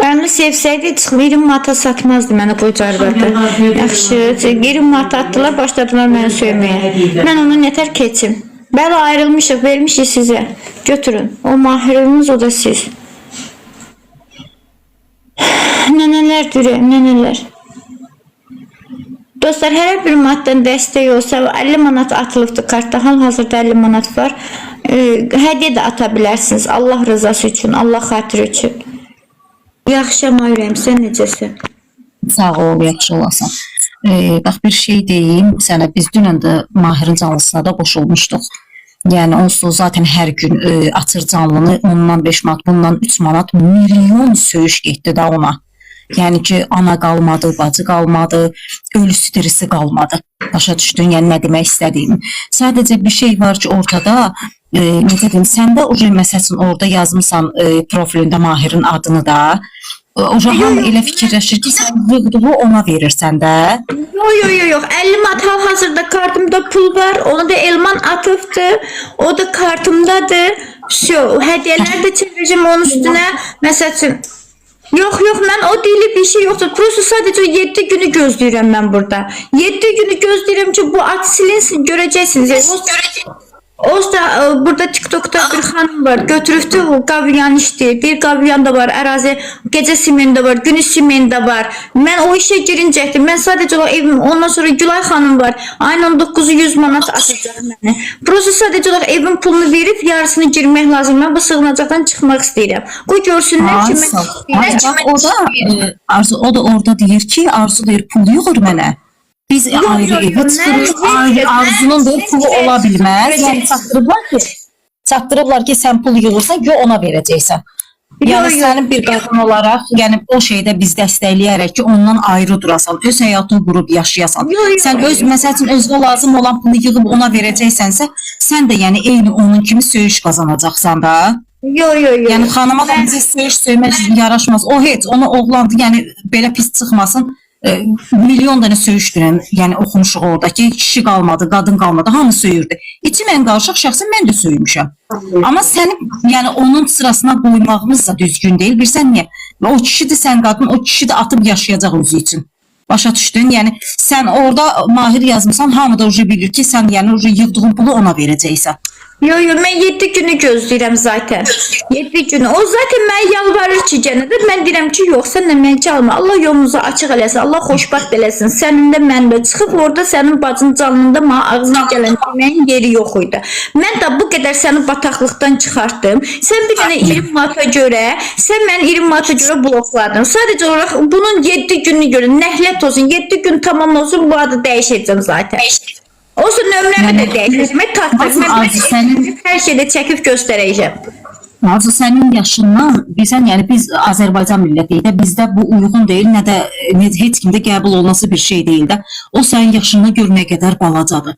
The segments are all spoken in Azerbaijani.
Əmri sevsəydi çıxıb 20 manata satmazdı məni qoca arvadı. Yaxşı, 20 manata atdılar, başladılar məni söyməyə. Mən onu nətər keçim? Bəli, ayrılmışıq, vermişik sizə. Götürün. O Mahirimiz, o da siz. Nənələr ürəyim, nənələr. Dostlar, hər bir manatdan dəstək olsa, 50 manat atılıbdır kartda. Hal-hazırda 50 manat var. Hədiyyə də ata bilərsiniz. Allah rızası üçün, Allah xatırı üçün. Yaxşıyam ay ürəyim, sən necəsən? Sağ ol, yaxşı olasan. Bax bir şey deyim sənə, biz dünən də Mahirin canlısına da qoşulmuşduq. Yəni onsuz zaten hər gün açır canlını, ondan 5 manat, bundan 3 manat, milyon söyüş getdi də ona. Yəni ki, ana qalmadı, bacı qalmadı, ölüsü dirisi qalmadı. Başa düşdün, yəni nə demək istədiyimi. Sadəcə bir şey var ki, ortada, necə deyim, sən də o məsəl üçün orada yazmısan profilində Mahirin adını da. O hamı elə fikirləşir ki, sən yığdığı ona verirsən də. Yox, yox, yox, yox. 50 manat hal-hazırda kartımda pul var. Onu da Elman atıbdı. O da kartımdadır. Vsyo, hədiyyələr də çevirəcəm onun üstünə. Məsəl üçün yox, yox, mən o dili bir şey yoxdur. Prosto sadəcə 7 günü gözləyirəm mən burada. 7 günü gözləyirəm ki, bu ad silinsin, görəcəksiniz. O da burada TikTok'ta bir xanım var. Götürübdü o qavyan işləyir. Deyir qavyan da var, ərazi gecə simen də var, günü simen də var. Mən o işə girincəkdim. Mən sadəcə olaraq evim, ondan sonra Gülay xanım var. Ayın 19-u 100 manat atacaq mənə. Prosto sadəcə olaraq evin pulunu verib yarısını girmək lazım. Mən bu sığınacaqdan çıxmaq istəyirəm. Qoy görsünlər ki, mən Ay, istəyirəm. bax o da Arzu o da orada deyir ki, Arzu deyir pul yığır mənə. Biz ayrı yox, evə yox, çıxırıq, mən- ayrı mən- Arzunun deyir pulu ola bilməz. Mən- Yəni çatdırıblar ki, sən pul yığırsan, yo ona verəcəksən. Yəni Yox, yox. sənin bir qadın olaraq, yəni o şeydə biz dəstəkləyərək ki, ondan ayrı durasan, öz həyatını qurub yaşayasan. Yox, yox. Sən öz məsəl üçün özünə lazım olan pulu yığıb ona verəcəksənsə, sən də yəni eyni onun kimi söyüş qazanacaqsan da. Yox, yox, yox. Yəni xanıma da bizə söyüş söymək yaraşmaz. O heç ona oğlandı, yəni belə pis çıxmasın. Milyon dənə söyüş dünən, yəni oxumuşuq orada ki, kişi qalmadı, qadın qalmadı, hamı söyürdü. İçi mən qarışıq şəxsən mən də söymüşəm. Amma səni yəni onun sırasına qoymağımız da düzgün deyil. Bilirsən niyə? O kişidir, sən qadın, o kişi də atıb yaşayacaq özü üçün. Başa düşdün? Yəni sən orada Mahir yazmısan, hamı da uje bilir ki, sən yəni uje yığdığın pulu ona verəcəksən. Yo yo, mən 7 günü gözləyirəm zaten. 7 günü. O zaten mənə yalvarır ki, gənə də mən deyirəm ki, yox, sən də məni çalma. Allah yolumuzu açıq eləsin. Allah xoşbəxt eləsin. Sənin də mən də çıxıb orada sənin bacın canında mənə ağzına gələn deməyin yeri yox idi. Mən də bu qədər səni bataqlıqdan çıxartdım. Sən bir dənə 20 manata görə, sən məni 20 manata görə blokladın. Sadəcə olaraq bunun 7 gününü görün. Nəhlət olsun. 7 gün tamam olsun, bu adı dəyişəcəm zaten. Olsun nömrəmi də dəyişəcəm. Mən Nasıl taxtım. Arzu, sənin- Hər şeydə çəkib göstərəcəm. Arzu sənin yaşından bilsən, yəni biz Azərbaycan millətiyik də, bizdə bu uyğun deyil, nə də heç kimdə qəbul olunası bir şey deyil də. O sənin yaşına gör nə qədər balacadır.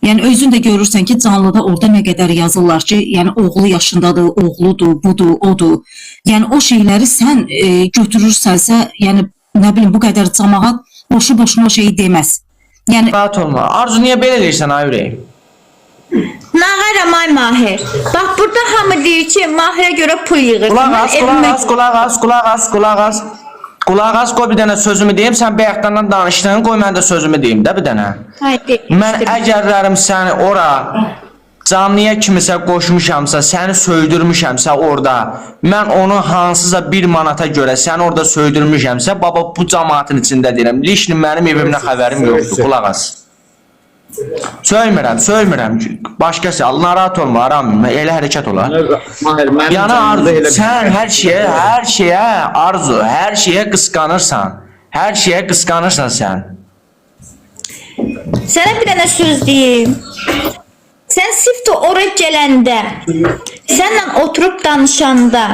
Yəni özün də görürsən ki, canlıda orada nə qədər yazırlar ki, yəni oğlu yaşındadır, oğludur, budur, odur. Yəni o şeyləri sən götürürsənsə, yəni nə bilim bu qədər camaat boşu-boşuna o şeyi deməz. Yəni Rahat olma. Arzu niyə belə eləyirsən ay ürəyim? Nağaram ay Mahir. Bax burada hamı deyir ki, Mahirə görə pul yığır. Qulaq Mən as, qulaq evimə- as, qulaq as, qulaq as, qulaq as. Qulaq as, qoy bir dənə sözümü deyim. Sən bayaqdan danışdın, qoy mən də sözümü deyim də bir dənə. Haydi. Mən əgərlərim səni ora canlıya kimisə qoşmuşamsa, səni söydürmüşəmsə orada, mən onu hansısa bir manata görə səni orada söydürmüşəmsə, baba bu cəmaatın içində deyirəm. Lişni mənim evimdən xəbərim yoxdur. Qulaq as. Söymürəm, söymürəm. Başqası, narahat olma, aramıyorum. Elə hərəkət olar. Mahir, mənim Yəni canımda Arzu, elə bir- sən hər şeyə, hər şeyə, Arzu, hər şeyə qısqanırsan. Hər şeyə qısqanırsan sən. Sənə bir dənə söz deyim. Sən sifti ora gələndə, sənlə oturub danışanda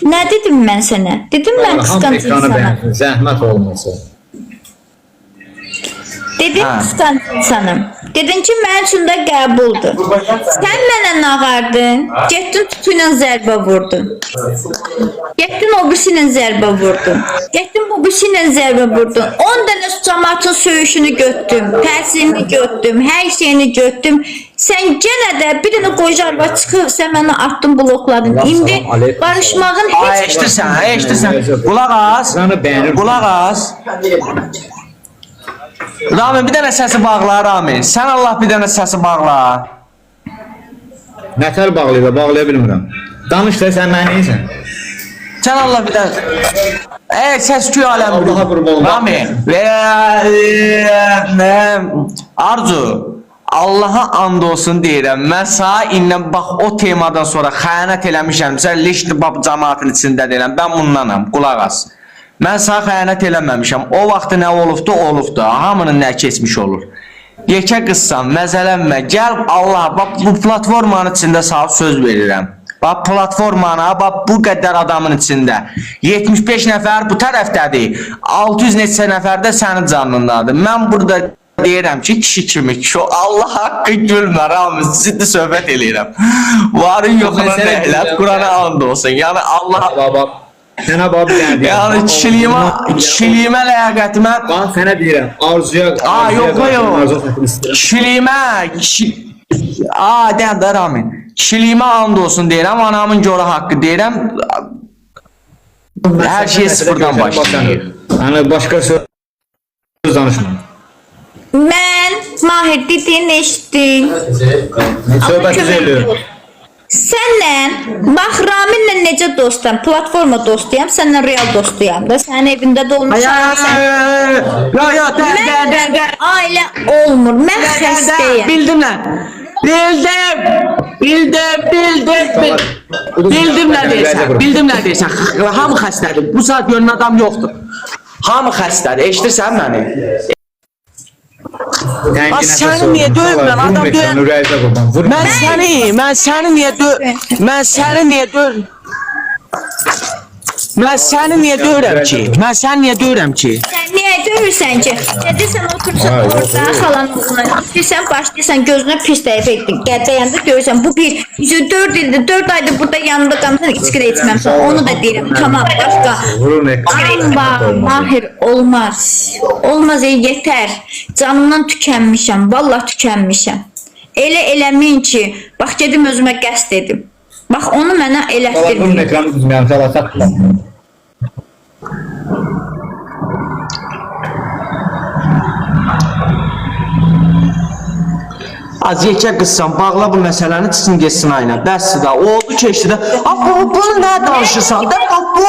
nə dedim mən sənə? Dedim mən Hamı qısqanc ekranı insanam. bəyənsin, zəhmət olmasa. Dedim Hə. qısqanc insanım. Dedin ki, mənim üçün də qəbuldur. Sən mənə nağardın, getdin tutu ilə zərbə vurdun. Getdin o birisi ilə zərbə vurdun. Getdin bu birisi ilə zərbə vurdun. 10 dənə camaatın söyüşünü götdüm, təsirini götdüm, hər şeyini götdüm. Sən genə də bir dənə qoca arvad çıxıb, sən məni atdın, blokladın. Allah İndi salam, aleyküm. barışmağın Ay, heç eşidirsən, eşidirsən. Qulaq as. Ekranı bəyənir. Qulaq as. Ramin bir dənə səsi bağla Ramin. Sən Allah bir dənə səsi bağla. Nətər bağlayır, bağlaya bilmirəm. Danış da sən mənə neysən? Sən Allah bir dənə. Ey səs küy aləm. Allaha qurban olum. Ramin. Və nə Arzu Allaha and olsun deyirəm. Mən sənə indən bax o temadan sonra xəyanət eləmişəmsə, leşdi bab cəmaatın içində deyirəm. Mən bundanam. Qulaq as. Mən sənə xəyanət eləməmişəm. O vaxtı nə olubdu, olubdu. Hamının nə keçmiş olur. Yekə qızsan, məzələnmə. Gəl Allah, bax bu platformanın içində sənə söz verirəm. Bax platformana, bax bu qədər adamın içində. 75 nəfər bu tərəfdədir. 600 neçə nəfər də sənin canlındadır. Mən burada deyirəm ki, kişi kimi, kişi, Allah haqqı gülmə, Ramiz, ciddi söhbət eləyirəm. Varın yoxuna Mən sənə nə elət, deyirəm. Qurana and olsun. Yəni Allah, Baba, sənə bax bir dənə deyirəm. yəni kişiliyimə, kişiliyimə ləyaqətimə Bax sənə deyirəm, arzuya, Aa, arzuya yox, qarşı yox. Arzu xətrini istəyirəm. Kişiliyimə, kişi... Aa, deyən də Ramin. Kişiliyimə and olsun deyirəm, anamın göra haqqı deyirəm. Hər şey sıfırdan başlayır. Yəni başqa söz danışma. Mən Mahir dediyini eşitdim. Söhbət kömək düzəlür. ol. Sənlə, bax Raminlə necə dostam, platforma dostuyam, səninlə real dostuyam da. Sənin evində də Ay, olmuşam. ay, Sən... ay, ay, yo, yo, də, də, də, Mənlə də. ailə olmur. Mən Də, də, xəstəyəm. Bildim nə? Bildim. Bildim, bildim, bildim. Bildim nə deyirsən. Bildim nə deyirsən. Hamı xəstədir. Bu saat görünən adam yoxdur. Hamı xəstədir. Eşidirsən məni? Tənginə səni niyə döyürlər? Adam döyən- Ürəyinizə qurban. Vurma. Mən səni, mən səni niyə dö mən səni niyə dör Mən səni niyə döyürəm ki? Mən səni niyə döyürəm ki? Sən niyə döyürsən ki? Gedirsən otursan Ay, yox, orada yox. xalanın oğluna. İstəyirsən başlayırsan gözünə pis dəfə etdin. Qədəyəndə döyürsən. Bu bir, 4 ildir, 4 aydır burada yanında qalmısan, içki də içməmsən. Onu da deyirəm. Tamam, başqa. Vurun ekranı. Amma Mahir olmaz. Olmaz ey yetər. Canımdan tükənmişəm. Vallah tükənmişəm. Elə eləməyin ki, bax gedim özümə qəsd edim. Bax onu mənə Vurun elətdirməyin. ekranı düzməyəm, xala saxla. Az yekə qızsan, bağla bu məsələni, çıxsın getsin ayına. Bəsdir də, oldu keçdi də. A bu bunu nə danışırsan? Da bu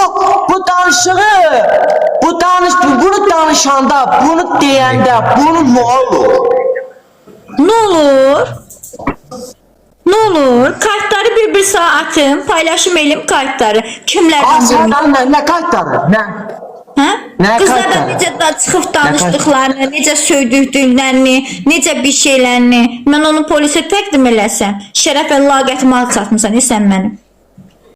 bu danışığı, bu danış bunu danışanda, bunu deyəndə, bunu nə olur? Nə olur? Nə olur? Kartları bir-bir sağ atın, paylaşım eləyim kartları. A Kimlərdən sən vurmuş? nə, nə kartları? Nə? Hə? Nə Qızlardan kartları? necə da çıxıb danışdıqlarını, necə söydüklərini, necə bir şeylərini. Mən onu polisə təqdim eləsəm, şərəf və laqətimi alçatmısan, ey sən mənim.